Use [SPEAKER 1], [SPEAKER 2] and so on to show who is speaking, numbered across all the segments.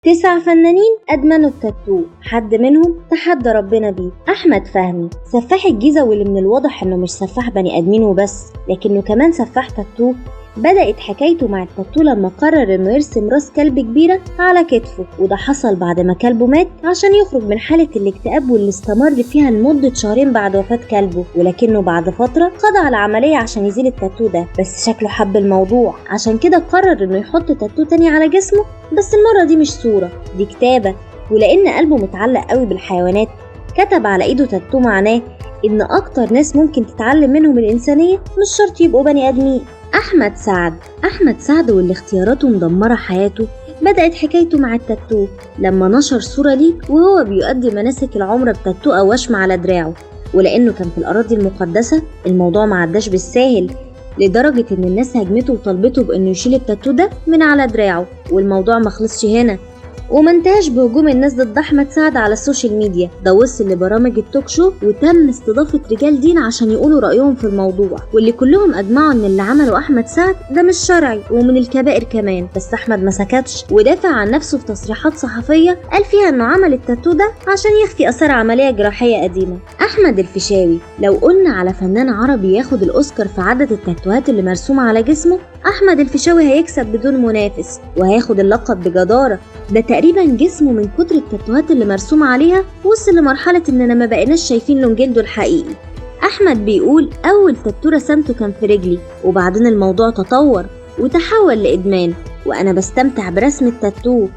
[SPEAKER 1] 9 فنانين أدمنوا التاتو، حد منهم تحدى ربنا بيه. أحمد فهمي سفاح الجيزة، واللي من الواضح إنه مش سفاح بني آدمين وبس، لكنه كمان سفاح تاتو. بدأت حكايته مع التاتو لما قرر إنه يرسم راس كلب كبيرة على كتفه، وده حصل بعد ما كلبه مات عشان يخرج من حالة الاكتئاب واللي استمر فيها لمدة شهرين بعد وفاة كلبه. ولكنه بعد فترة قضى على عملية عشان يزيل التاتو ده، بس شكله حب الموضوع، عشان كده قرر إنه يحط تاتو تاني على جسمه، بس المرة دي مش صورة، دي كتابة. ولأن قلبه متعلق قوي بالحيوانات كتب على إيده تاتو معناه إن أكتر ناس ممكن تتعلم منهم الإنسانية مش شرط يبقوا بني آدمين. أحمد سعد، أحمد سعد واللي اختياراته مدمرة حياته، بدأت حكايته مع التاتو لما نشر صورة ليه وهو بيؤدي مناسك العمرة بتاتو أو وشم على دراعه، ولأنه كان في الأراضي المقدسة الموضوع ما عداش بالساهل، لدرجة إن الناس هاجمته وطلبته بإنه يشيل التاتو ده من على دراعه. والموضوع ما خلصش هنا وما انتهاش بهجوم الناس ضد أحمد سعد على ال social media، ده وصل لبرامج ال talk show وتم استضافة رجال دين عشان يقولوا رأيهم في الموضوع، واللي كلهم أجمعوا إن اللي عمله أحمد سعد ده مش شرعي ومن الكبائر كمان. بس أحمد ما سكتش ودافع عن نفسه في تصريحات صحفية قال فيها إنه عمل التاتو ده عشان يخفي آثار عملية جراحية قديمة. أحمد الفيشاوي، لو قلنا على فنان عربي ياخد الأوسكار في عدد التاتوهات اللي مرسومة على جسمه، أحمد الفيشاوي هيكسب بدون منافس وهياخد اللقب بجدارة. ده تقريبا جسمه من كتر التاتوهات اللي مرسومة عليها وصل لمرحلة إننا ما بقيناش شايفين لون جلده الحقيقي. أحمد بيقول أول تاتو رسمته كان في رجلي، وبعدين الموضوع تطور وتحول لإدمان، وأنا بستمتع برسم التاتو.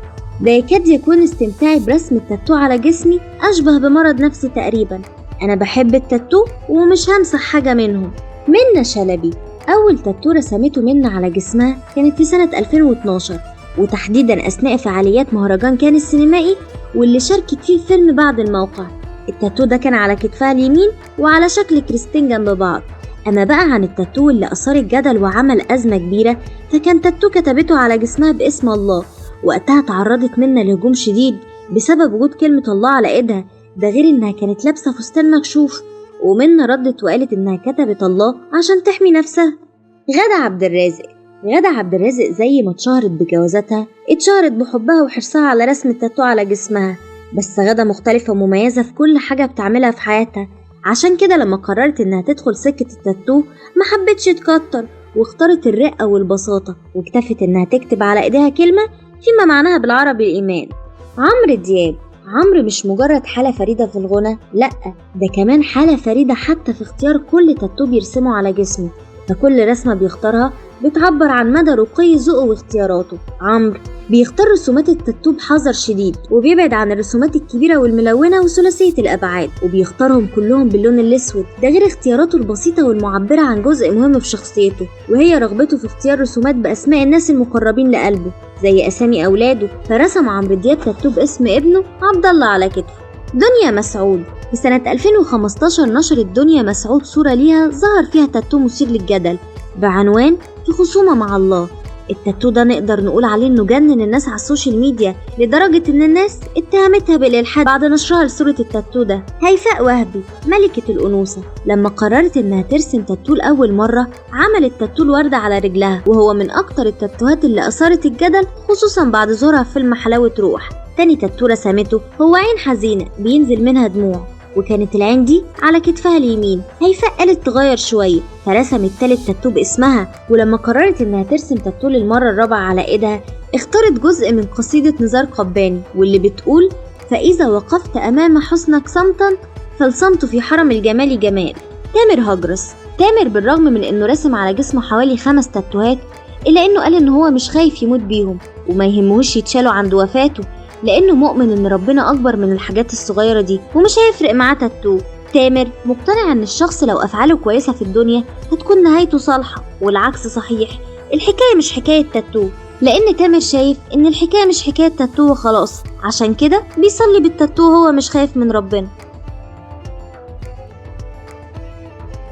[SPEAKER 1] ده يكاد يكون استمتاعي برسم التاتو على جسمي أشبه بمرض نفسي تقريبا. أنا بحب التاتو ومش همسح حاجة منهم. منة شلبي، أول تاتو رسمته منة على جسمها كانت في سنة 2012، وتحديدا أثناء فعاليات مهرجان كان السينمائي واللي شاركت فيه فيلم بعد الموقع. التاتو ده كان على كتفها اليمين وعلى شكل كريستين جنب بعض. أما بقى عن التاتو اللي أثار الجدل وعمل أزمة كبيرة، فكان تاتو كتبته على جسمها باسم الله. وقتها تعرضت منة لهجوم شديد بسبب وجود كلمة الله على إيدها، ده غير إنها كانت لابسة فستان مكشوف. ومنة ردت وقالت إنها كتبت الله عشان تحمي نفسها. غادة عبد الرازق، غادة عبد الرازق زي ما اتشهرت بجوازاتها اتشهرت بحبها وحرصها على رسم التاتو على جسمها، بس غادة مختلفة ومميزة في كل حاجة بتعملها في حياتها، عشان كده لما قررت إنها تدخل سكة التاتو ما حبتش تكتر، واختارت الرقة والبساطة، واكتفت إنها تكتب على إيديها كلمة فيما معناها بالعربي الإيمان. عمرو دياب، عمرو مش مجرد حالة فريدة في الغنى، لأ ده كمان حالة فريدة حتى في اختيار كل تاتو بيرسمه على جسمه، فكل رسمة بيختارها بتعبر عن مدى رقي ذوقه واختياراته. عمرو بيختار رسومات التاتو بحذر شديد، وبيبعد عن الرسومات الكبيرة والملونة وثلاثية الأبعاد، وبيختارهم كلهم باللون الأسود، ده غير اختياراته البسيطة والمعبرة عن جزء مهم في شخصيته، وهي رغبته في اختيار رسومات بأسماء الناس المقربين لقلبه زي أسامي أولاده. فرسم عمرو دياب تاتو باسم ابنه عبد الله على كتفه. دنيا مسعود، في سنة 2015 نشرت دنيا مسعود صورة ليها ظهر فيها تاتو مثير للجدل بعنوان في خصومة مع الله. التاتو ده نقدر نقول عليه انه جنن الناس على ال social media، لدرجة ان الناس اتهمتها بالإلحاد بعد نشرها لصورة التاتو ده. هيفاء وهبي، ملكة الأنوثة، لما قررت انها ترسم تاتو لأول مرة عملت تاتو الوردة على رجلها، وهو من اكتر التاتوهات اللي اثارت الجدل خصوصا بعد ظهورها في فيلم حلاوة روح. تاني تاتو رسمته هو عين حزينة بينزل منها دموع، وكانت العين دي على كتفها اليمين. هيفاء قالت تغير شوية فرسمت تالت تاتو باسمها، ولما قررت انها ترسم تاتو للمرة الرابعة على ايدها اختارت جزء من قصيدة نزار قباني واللي بتقول فإذا وقفت أمام حسنك صمتا فالصمت في حرم الجمال جمال. تامر هجرس، تامر بالرغم من انه رسم على جسمه حوالي 5 تاتوهات إلا انه قال ان هو مش خايف يموت بيهم وما يهمهوش يتشالوا عند وفاته، لأنه مؤمن إن ربنا أكبر من الحاجات الصغيرة دي ومش هيفرق معاه تاتو. تامر مقتنع إن الشخص لو أفعاله كويسة في الدنيا هتكون نهايته صالحة، والعكس صحيح. الحكاية مش حكاية تاتو، لأن تامر شايف إن الحكاية مش حكاية تاتو وخلاص، عشان كده بيصلي بالتاتو وهو مش خايف من ربنا.